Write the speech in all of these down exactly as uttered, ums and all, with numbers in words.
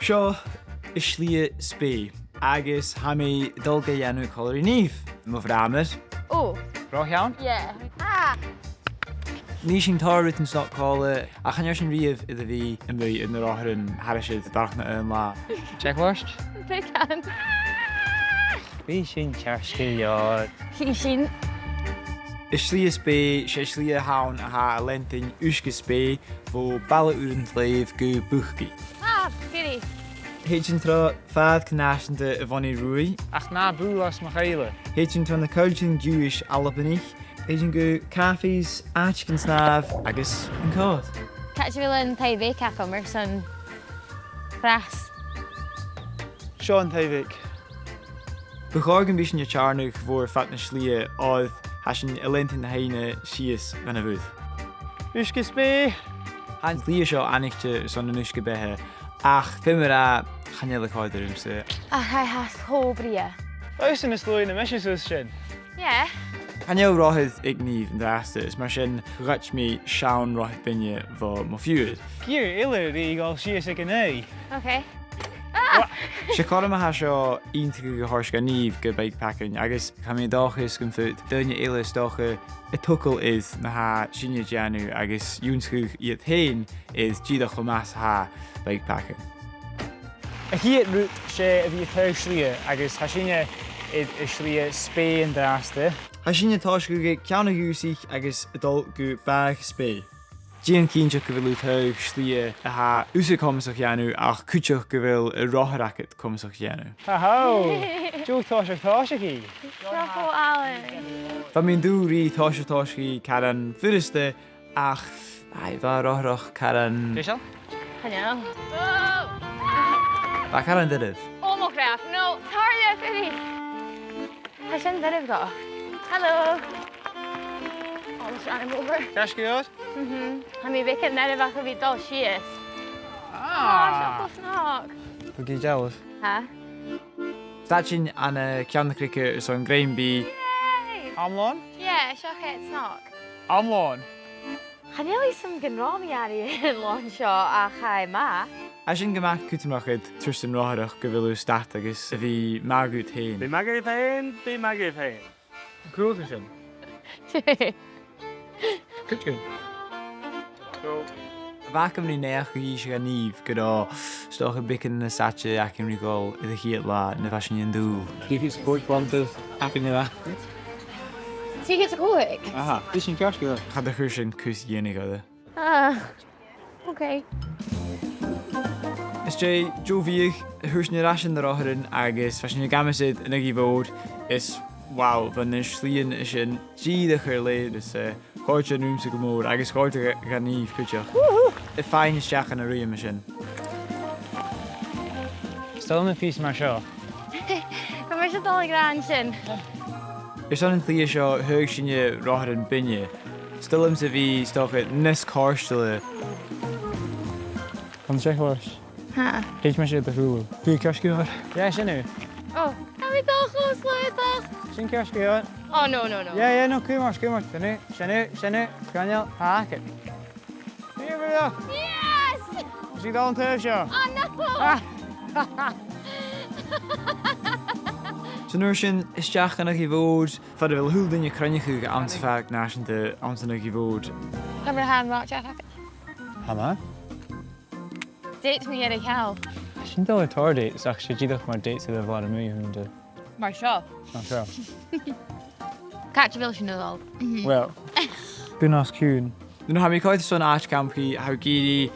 Seo an t-slighe spèith, agus tha mi a' dol ga dhèanamh còmhla ri Niamh, mo bhràthair. Oh. Ro cheann? Yeah. Ah! Nì sinn tòrr rudan snog còmhla, ach chan eil sinn a-riamh air a bhith a-muigh air na rothairean thairis air barrachd na aon latha. Check first. Beagan. Bidh sin ceart gu leòr. Chì sinn. An t-slighe spèith, 's e slighe a th' ann a tha a' leantainn uisge spèith bho Baile Ùr an t-Slèibh gu Bucaidh. Ah, giddy. Thèid sinn tro fàrc nàiseanta a' Bhonnie Ruaidh. Ach na bualadh às mo chèile. Thèid sinn tro na coilltean giuthais Albannach. Thèid sinn gu cafes, àiteachan snàmh agus an còrr. Càit a bheil an taigh bheag agam airson fras? Seo an taigh bheag. Bu chòir gum bi sinn a' teàrnadh bhon fhad na slighe, oir tha sinn a' leantainn na h-aibhne sìos dhan a' mhuir. Uisge spèith! Tha an t-slighe seo aithnichte airson an uisge-beatha, ach feumaidh mi ràdh, chan eil e a' còrdadh riumsa. Ach tha e cho brèagha. Bha thusa nas luaithe na mise suas sin. Yeah. Chan eil rothair aig Niamh an-dràsta, is mar sin ghoid mi seann rothair beinne bho mo phiuthar. Ciamar eile a dhol sìos aig an aghaidh? Okay. Ah! 'S e cothrom a tha seo ionnsachadh a thoirt do Niamh gu bikepacking, agus tha mi an dòchas gum faod daoine eile, is dòcha, a thogail air na tha sinne a' dèanamh agus ionnsachadh iad fhèin air dìreach cho math 's a tha bikepacking. A' chiad rud, 's e a bhith a' taghadh slighe, agus tha sinne air an t-slighe spèith an-dràsta. Tha sinne a' tòiseachadh aig ceann a' ghiùthsaich agus a' dol gu bàgh spèith. Dèan cinnteach gu bheil thu a' taghadh slighe a tha thusa comasach dhèanamh ach cuideachd gu bheil an rothar agad comasach dhèanamh. Haha! Deagh thoiseach tòiseachaidh. Seo fo Alan. Bha mi an dùil ri thoiseach tòiseachaidh caran furasta, ach, aidh, bha an rothar caran... Dè seo? Chan eil. Bha e caran doirbh. Oh, mo chreach. No, tàrla, Eddie. Tha sin doirbh dhomh. Hello. Almost ran him over. Ceart gu leòr? Mhm. Tha mi beagan nearbhach a bhith a' dol sìos. Ah. Ah, seo cho snog. Thug e dealbh. Ha? Stad sinn ann an, eh, ceann na creige airson grèim bìdh. Yay! Àm lòn? Yeah, seo cho snog. Àm lòn. Chan eil fhios agam gun robh mi airidh air an lòn seo, ach tha e math. Tha sin gu math cudromach air tursan rothaireachd gu bheil thu a' stad agus a bhith math dhut fhèin. Bi math dhut fhèin, bi math dhut fhèin. Cùl sin. Cùl. Bha agam ri naidheachd a dh'innse do Niamh gun robh, 's dòcha, beagan nas fhaide againn ri dhol air a' chiad latha na bha sinn an dùil. Did you support one to happen to that? Did you get to go? Aha, bha sin ceart gu leòr. Cha do chuir sin cus dhèanadh oirre. Ah, okay. Às dèidh deagh bhiadh, chuir sinn air ais air na rothairean agus bha sinn ag amas air an Aghaidh Mhòr is, wow, bha na slighean sin dìreach air leth is, eh, chòrd sin riumsa gu mòr agus chòrd e dha, dha Niamh cuideachd. Woohoo! A' faighinn a-steach dhan an rùm sin. Is toil leam a' phìos mar seo. Bha mise a' dol a ràdh sin. Airson an t-slighe seo, thagh sinne rothairean beinne. 'S toil leamsa a bhith, 's dòcha, nas cofhurtaile. An seo a-rithist. Ha. Thèid mise air do chùlaibh. Bidh e ceart gu leòr. Yeah, sin thu. Oh, tha mi a' dol cho slaodach. Sin ceart gu leòr. Oh, no, no, no. Yeah, yeah, no, cumail, cumail. Sin thu, sin thu, sin thu. Chan eil, tha e agad. Here we go. Yes! Is e dol an taobh seo? Oh, no! Ah! San uair sin, a-steach dhan Aghaidh Mhòr, far a bheil a h-uile duine a' cruinneachadh anns a' Phàirc Nàiseanta anns an Aghaidh Mhòr. Ciamar a tha an mhadainn agad? Tha math. Dates mu dheireadh thall. Sin dol air tòrr dates, ach 's e dìreach mar dates a bha mi a' smaoineachadh. Mar seo. Mar seo. Càit a bheil sinn a' dol? Well, bun-os-cionn. Nuair a tha mi a' coimhead airson àite campachaidh, tha mi ag iarraidh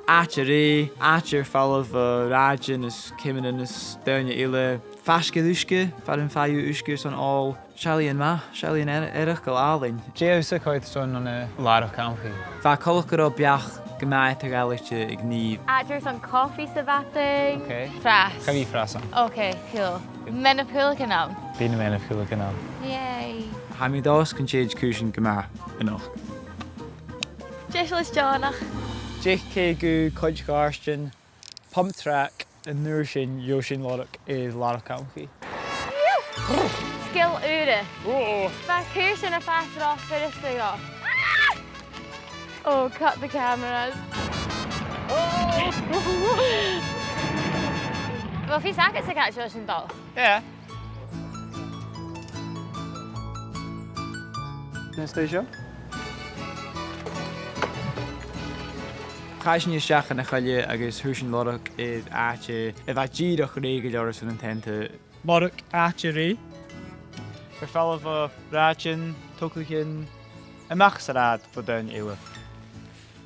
àite rèidh, àite air falbh bho shràidean is ceumannan is daoine eile. Faisg air uisge, far am faigh thu uisge airson òl. Seallaidhean math, seallaidhean eireachdail àlainn. Dè tha thusa a' coimhead airson ann an làrach-campachaidh? Bha coltach gun robh beachd gu math eadar-dhealaichte aig Niamh. Àite airson coffee sa mhadainn. Okay. Fras. Cha bhi fras ann. Okay, cool. Meanbh-chuileagan ann? Bidh na meanbh-chuileagan ann. Yay. Tha mi an dòchas gun tèid cùisean gu math a-nochd. Deiseil is deònach. Deich K gu Coilltean Ghàirdean. Pump track, an uair sin, gheibh sinn làrach, eh, làrach-campachaidh. Sgil ùr. Oh. Bha cùisean a' fàs ro fhurasta dhomh. Ah! Oh, cut the cameras. Oh! Well, fios agad-sa càit a bheil sinn a' dol? Yeah. An e seo? Chaidh sinn a-steach dhan a' choille agus fhuair sinn lorg air àite a bha dìreach rèidh gu leòr airson an teanta. Lorg àite rèidh. Air falbh bho rathaidean, togalaichean, a-mach às an rathad bho dhaoine eile.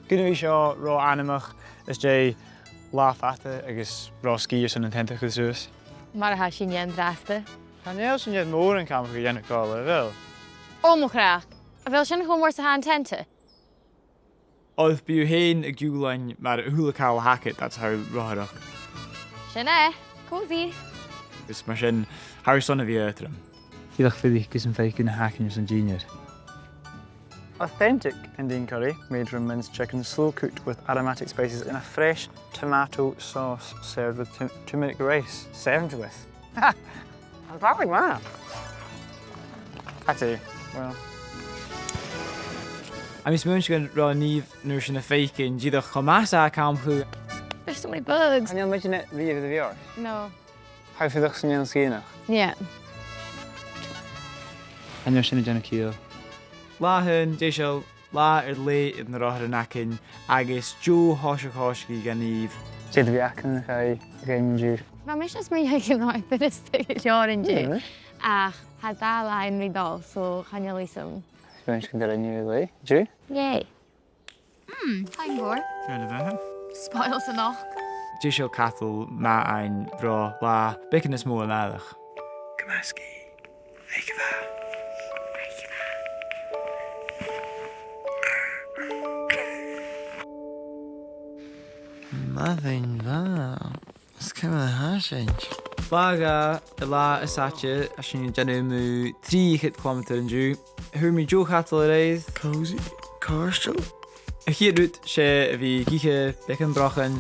Gun a bhith seo ro anmoch às dèidh latha fada agus ro sgìth airson an teanta a chur suas. Mar a tha sinn an-dràsta. Chan eil sinn air mòran campa a dhèanamh còmhla, a bheil? Ò mo chreach, a bheil sin cho mòr 's a tha an teanta? Oir bidh thu fhèin a' giùlain mar a h-uile càil a th' agad, that's how Rothaireachd. Sin e, cosy. Agus mar sin, tha thu airson a bhith aotrom. Dìreach fuirich gus am faic thu na th' againn airson dìnnear. Authentic Indian curry made from minced chicken, slow cooked with aromatic spices in a fresh tomato sauce, served with tu-, turmeric rice. Served with. Ha! An fheadhainn ma. Hattie, well. Tha mi a' smaoineachadh gun robh Niamh an uair sin a' faicinn dìreach cho math 's a tha campa. There's so many bugs. Chan eil muidne riamh air a bhith ort? No. Tha thu fuireach san eilean Sgitheanach? Yeah. An uair sin a' dèanamh ciall. Latha a h-aon, deiseil, latha air leth air na rotharan againn agus deagh thoiseach thòiseachaidh dha Niamh. Dè do bheachd an-diugh, a Ghaibhne, an-diugh? Bha mise a' smaoineachadh gun robh e furasta gu leòr an-diugh. Mm. Ach tha dà latha ri dol, so chan eil fhios agam. Smaoinich gun do rinn thu an-diugh. Yay. Mm, thank God. Dè do bheatha? Spoils a-nochd. Deiseil cadal math fhaighinn ro latha beagan nas motha a-màireach. Gu math sgìth. Aig a' bhàgh. Math fhèin mhath. Is ciamar a tha sinn? Latha a dhà, an latha as fhaide, tha sinn a' dèanamh mu trì fichead cilemeatair an-diugh. Fhuair mi deagh chadal air adhart. Cosy. Càirdeil. A' chiad rud, 's e a bhith ag ithe beagan brochan.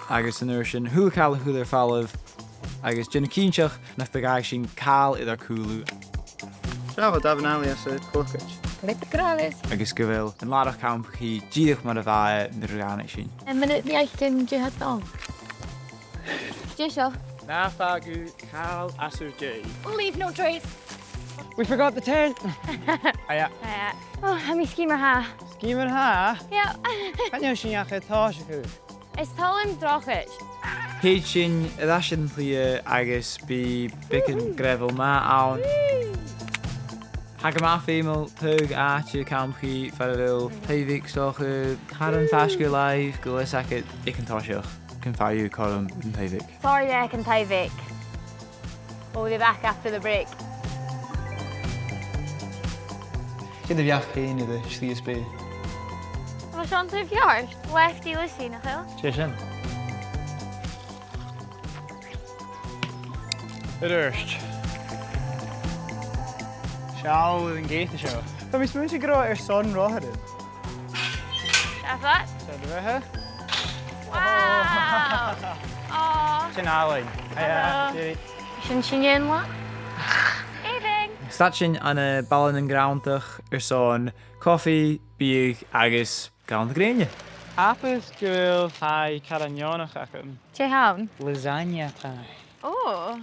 Agus an uair sin, a h-uile càil a chuir air falbh. Agus dèanamh cinnteach nach do dh'fhàg sinn càil air ar cùlaibh. Seo, tha dà bhana-allaidh às a' chlogaid. Like the Corrales. Agus gu bheil an làrach-campachaidh dìreach mar a bha e nuair a dh'fhàg sinn. Am mionaid bheag an-diugh a tha dol. Dè seo? Na fàgaibh càil às ur dèidh. Leave no trace. We forgot the tent. Aye. Aye. Oh, tha mi sgìth mar-thà. Sgìth mar-thà? Yeah. Chan eil sinn ach air tòiseachadh. Is toil leam drochaid. Thèid sinn air ais air an t-slighe agus bidh beagan gravel math ann. Tha e gu math feumail taghadh àite campachaidh far a bheil taigh-bheag 's dòcha caran faisg air làimh gu bheil fhios agad aig an toiseach gum faigh thu cothrom an taigh-bheag. Sorry, aig an taigh-bheag. We'll be back after the break. Dè do bheachd fhèin air an t-slighe-speur? Bha e an-còmhnaidh ceart. Lefty loosey, nach eil? 'S e sin. Air adhart. Seall an geata seo. Tha mi a' smaoineachadh gun robh e airson rothairean. Have that. Seo do bheatha. Wow. Aw. Sin àlainn. Hiya. Hello. Deirdre. Sin sinn an-diugh. Evening. Stad sinn ann am Baile nan Granndach airson cofaidh, biadh agus gallanta grèine. Abair gu bheil fàidh caran neònach agam. Dè th' ann? Lasagna pie. Ò,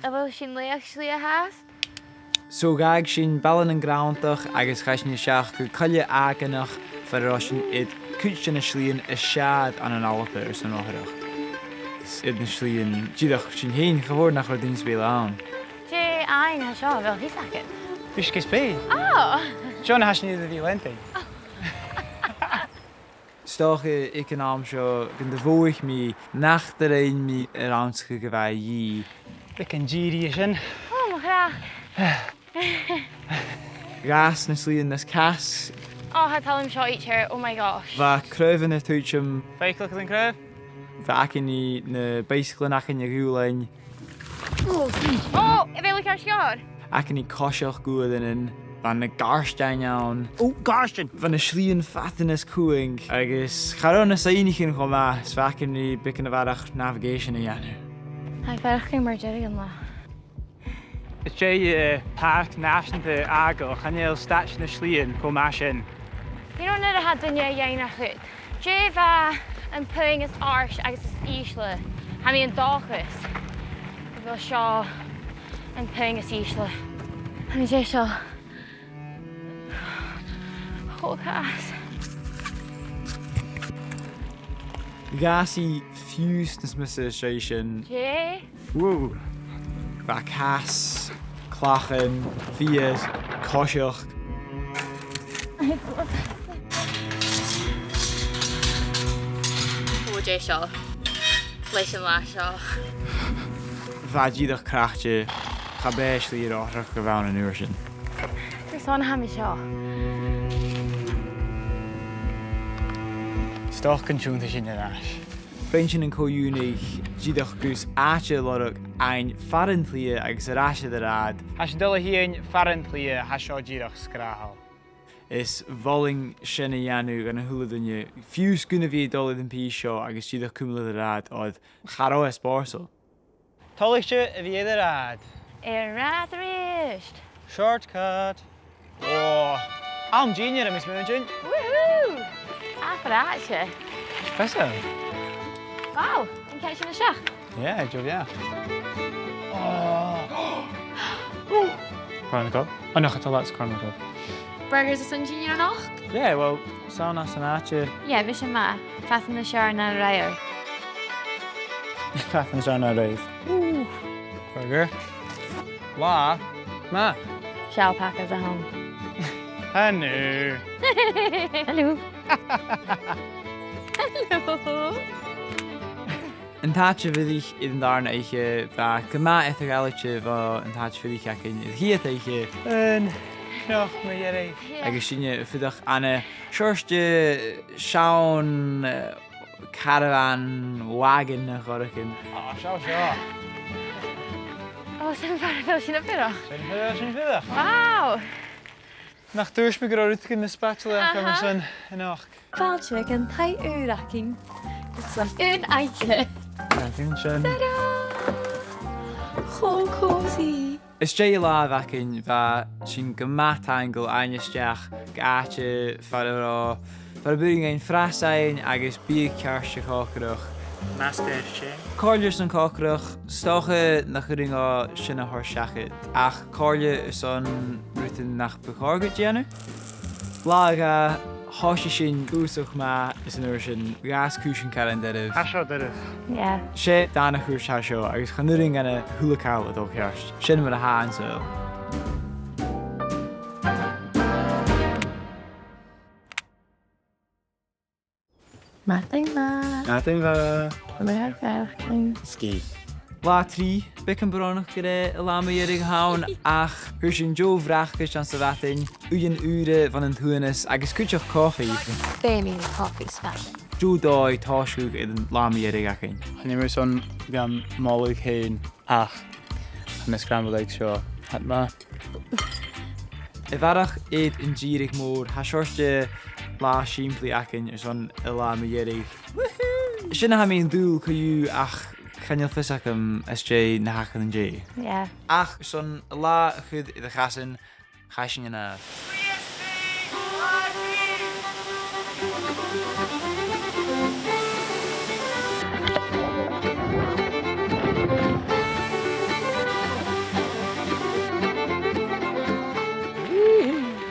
a bheil sinn a' leum slighe fhathast? So dh'fhàg sinn Baile nan Granndach agus chaidh sinn a-steach gu coille Àganach far an robh sinn air cuid de na slighean as fheàrr ann an Alba airson rothaireachd. Is iad na slighean dìreach sinn fhèin, cha mhòr nach robh duine sam bith eile ann. Dè th' ann an seo, a bheil fhios agad? Uisge-spèin. Ò! Seo na tha sinn air a bhith a' leantainn. 'S dòcha aig an àm seo gun do mhothaich mi nach do rinn mi an rannsachadh a bha a dhìth. Beagan dìridh an sin. Ò, mo chreach. Dh'fhàs na slighean nas cas. Ò, tha toil leam seo idir, oh my gosh. Bha craobhan air tuiteam. Feuch an craobh. Bha againn na baidhsagalan againn a ghiùlain. Ò, a bheil thu ceart gu leòr? Againn coiseachd gu air an, bha na gàirdeanan ann. Ò, gàirdean! Bha na slighean fada nas cumhang, agus cha robh na soidhnichean cho math, 's bha againn ri beagan a bharrachd navigation a dhèanamh. Tha e a' faireachdainn mar deireadh an latha. Is e, eh, Pàirc Nàiseanta Eagal, chan eil staid nan slighean cho math sin. An uair a tha duine a' dèanamh a' chuid, dè bha am puing as àirde agus as ìsle? Tha mi an dòchas gu bheil seo am puing as ìsle. Tha mi deiseil. Cho cas. Dh'fhàs i fiù 's nas miosa na sin. Dè? Woo! Bha cas, clachan, feur, coiseachd. Ò, dè seo? Leis an latha seo. Bha e dìreach craicte, cha b' e slighe ro thric a bh' ann an uair sin. Carson a tha mi seo? 'S dòcha gun tionndadh sinn air ais. Rinn sinn an co-dhùnadh dìreach gus àite a lorg fhaighinn far an t-slighe agus air ais air an rathad. Tha sinn a' dol a thighinn far an t-slighe, tha seo dìreach sgràthail. Is mholainn sin a dhèanamh dhan a h-uile duine, fiù 's gun a bhith a' dol air am pìos seo agus dìreach cumail air an rathad oir cha robh e spòrsail. Toilichte a bhith air an rathad. Air an rathad a-rithist. Shortcut. Ò, àm dìnneir, tha mi a' smaoineachadh. Woohoo! Abair àite. Pìos. Wow, an ceann sin a-steach. Yeah, deagh bheatha. Ò. Corn on the cob. Ò, nach eil, tha leat corn on the cob. Burgers airson dìnnear a-nochd? Yeah, well, 's ann às an àite. Yeah, bhiodh sin math. Fàs nas fheàrr na an rathad. Fàs nas fheàrr na an rathad. Ooh. Burger. Latha math. Seall, paca a th' ann. Hello. Hello. Hello. An t-àite-bhioraich air an dàrna oidhche, bha e gu math eadar-dhealaichte bho an t-àite-bhioraich againn air a' chiad oidhche. An t-seachdain mu dheireadh. Yeah. Agus sinne a' fuireach ann an seòrsa de sheann, eh, caravan, wagon a chur againn. Ò, seo, seo. Ò, sin far a bheil sinn a' fuireach. Sin far a bheil sinn a' fuireach. Wow! Nach tuirt mi gun robh rudeigin nas spaideile agam airson a-nochd. Fàilte dhan taigh ùr againn. Airson aon oidhche. Againn sin. Ta-da! Cho cosy. Às dèidh latha a bh' againn, bha sinn gu math taingeil fhaighinn a-steach gu àite far an robh, far am b' urrainn dhuinn frasaidhean agus biadh ceart a chòcaireachd. Master chef. Comhairle airson còcaireachd, 's dòcha nach urrainn dhomh sin a thoirt seachad, ach comhairle airson rudan nach bu chòir dhut dèanamh. Latha a dhà, thòisich sinn uabhasach math is an uair sin dh'fhàs cùisean car an doirbh. Tha seo doirbh. Yeah. 'S e dàna-chùrsa a tha seo agus chan urrainn dhan a h-uile càil a dhol ceart. Sin mar a tha an saoghal. Madainn mhath. Madainn mhath. Madainn mhath. Sgìth. Latha trì, beagan brònach gur e an latha mu dheireadh a th' ann, ach fhuair sinn deagh bhracaist anns a' mhadainn, uighean ùra bhon an tuathanas agus cuideachd cofaidh. Feumaidh mi cofaidh, 's fheàrr leam. Deagh dòigh tòiseachadh air an latha mu dheireadh againn. Chan eil mi airson gam moladh fhèin. Ach, tha na scrambled eggs seo, tha iad math. A bharrachd air an dìreadh mòr, tha seòrsa de latha sìmplidh againn airson an latha mu dheireadh. Woohoo! Sin a tha mi an dùil co-dhiù, ach chan eil fios agam às dèidh na th' againn an-dè. Yeah. Ach airson an latha a chur air a chasan, chaidh sinn a-nall.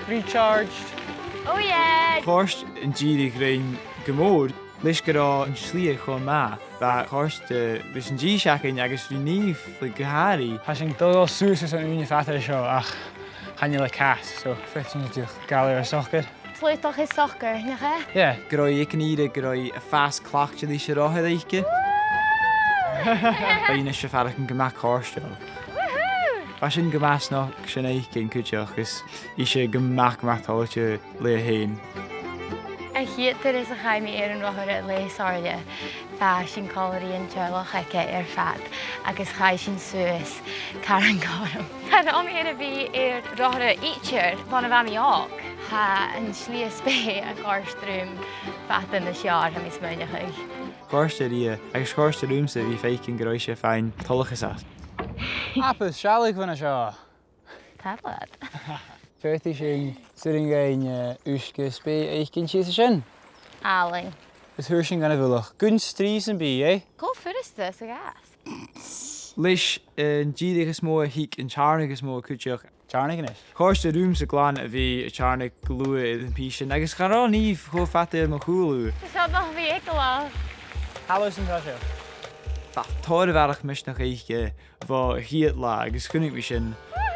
Recharged. Oh yeah! Chòrd an dìreadh rinn gu mòr. Leis gun robh an t-slighe cho math, bha e a' còrdadh ris an dithis againn agus ri Niamh, like, gu h-àraidh. Tha sinn a' dol suas airson ùine fada an seo, ach chan eil e a' cas, so feumaidh sinn dìreach gabhail air an socair. Slaodach is socair, nach e? Yeah. Gun robh i aig an ìre, gun robh i a' fàs cleachdte leis an rothar aice. Bha i a-nis a' faireachdainn gu math cofhurtail. Woohoo! Bha sin gu math snog sin fhaicinn cuideachd, agus i gu math, gu math toilichte leatha fhèin. A' chiad turas a chaidh mi air an rothar le Somhairle, bha sinn còmhla ri an teaghlach aige air fad, agus chaidh sinn suas caran gorm. Cha robh mi air a bhith air rothar idir bhon a bha mi òg. Tha an t-slighe spèis a' còrdadh rium fada nas fheàrr, tha mi a' smaoineachadh. Chòrd e rithe, agus chòrd e riumsa a bhith a' faicinn gun robh i a' faighinn toileachas às. Abair sealladh bhon a seo. Tablet. Faodaidh sinn, 's urrainn dhuinn, eh, uisge is beothach fhaicinn sìos an sin. Àlainn. Is fhuair sinn dhan a' mhullach. Gun strì sam bith, eh? Cho furasta 's a ghabhas. Leis an dìreadh as motha a thig an tàirneanaich as motha cuideachd. Tàirneanaich a-nis. Chòrd e riumsa glan a bhith a' tàirneadh gu luath air a' phìos sin, agus cha robh Niamh cho fada air mo chùlaibh. Tha seo a' dol a bhith eagalach. Halò, sin an t-seo. Bha tòrr a bharrachd misneachd aice bho a' chiad latha agus chunnaic mi sin. Woohoo!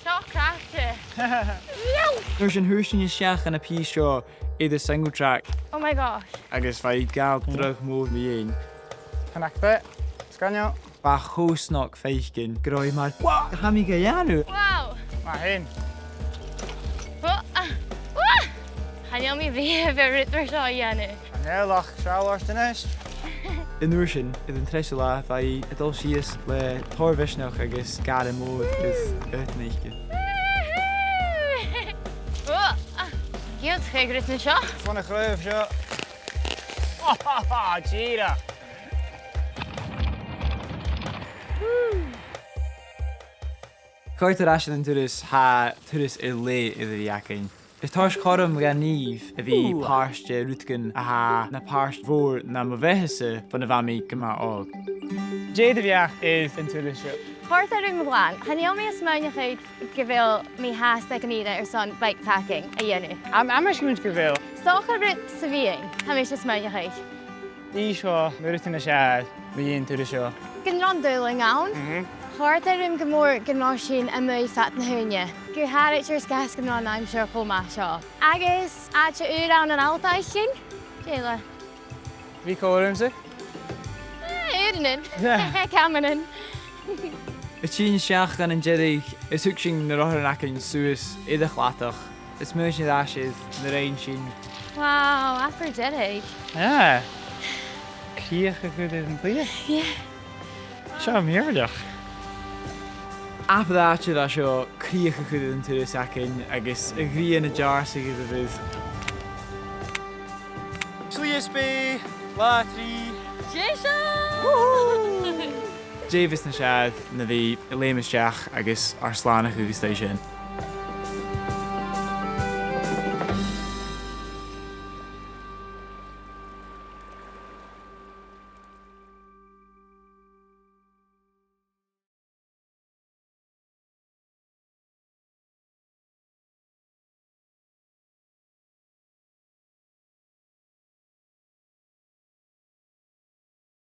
Seo craicte. An uair sin, thòisich sinn a-steach ann am pìos seo air a' single track. Oh my gosh. Agus bha i a' gabhail dragh mòr mu dheidhinn. Chan fhaca. Sgoinneil. Bha e cho snog faicinn gun robh i mar, "Wow! Tha mi ga dhèanamh!" Wow! Math fhèin. Whoa! Ah! Whoa! Chan eil mi riamh air rud mar seo a dhèanamh. Chan eil ach sealladh ort a-nis. An uair sin, air an treas latha, bha i a' dol sìos le tòrr mhisneachd agus gàire mòr air aodann aice. Woohoo! Whoa! Ah! Ciod chig rud na seo? Fon a' chraobh seo. Dìreach. Coimhead air ais air an turas, tha turas air leth air a bhith againn. Is toil leam gu mòr a bhith a' pàirt de rudeigin a tha na pàirt mhòr nam bheatha-sa bhon a bha mi gu math òg. Dè do bheachd air an turas seo? Chòrd e rium glan. Chan eil mi a' smaoineachadh gu bheil mi fhathast aig an ìre airson bikepacking a dhèanamh. Am, am, tha mi a' smaoineachadh gu bheil. 'S dòcha rud sa mheadhan, tha mise a' smaoineachadh. Dè seo na rudan as fheàrr mu dheidhinn an turas seo? Gun robh an Dùbhlan ann. Mhm. Chòrd e rium gu mòr gun robh sinn a-muigh fad na h-ùine. Gu h-àraidh air sgàth 's gun robh an aimsir cho math seo. Agus àite ùr ann an Alba fhaicinn. Dè eile? Bha e còir leamsa. Eh, uaireannan. Yeah. Camannan. A' tighinn a-steach dhan an deireadh, is thug sinn na rothairean againn suas air a' chladach. Is smaoinich sinn air ais air na rinn sinn. Wow, abair deireadh. Ah. Crìoch a chur air an t-slighe. Yeah. Seo mìorbhaileach. Abair àite a bha seo, crìoch a chur air an turas againn agus a' ghrian a' deàrrsadh air a' bhùrn. Slighe is beatha, latha trì. Dè seo? Woohoo! Dè bhios nas fheàrr na bhith a' leum a-steach agus ar slànachadh a-staigh an sin?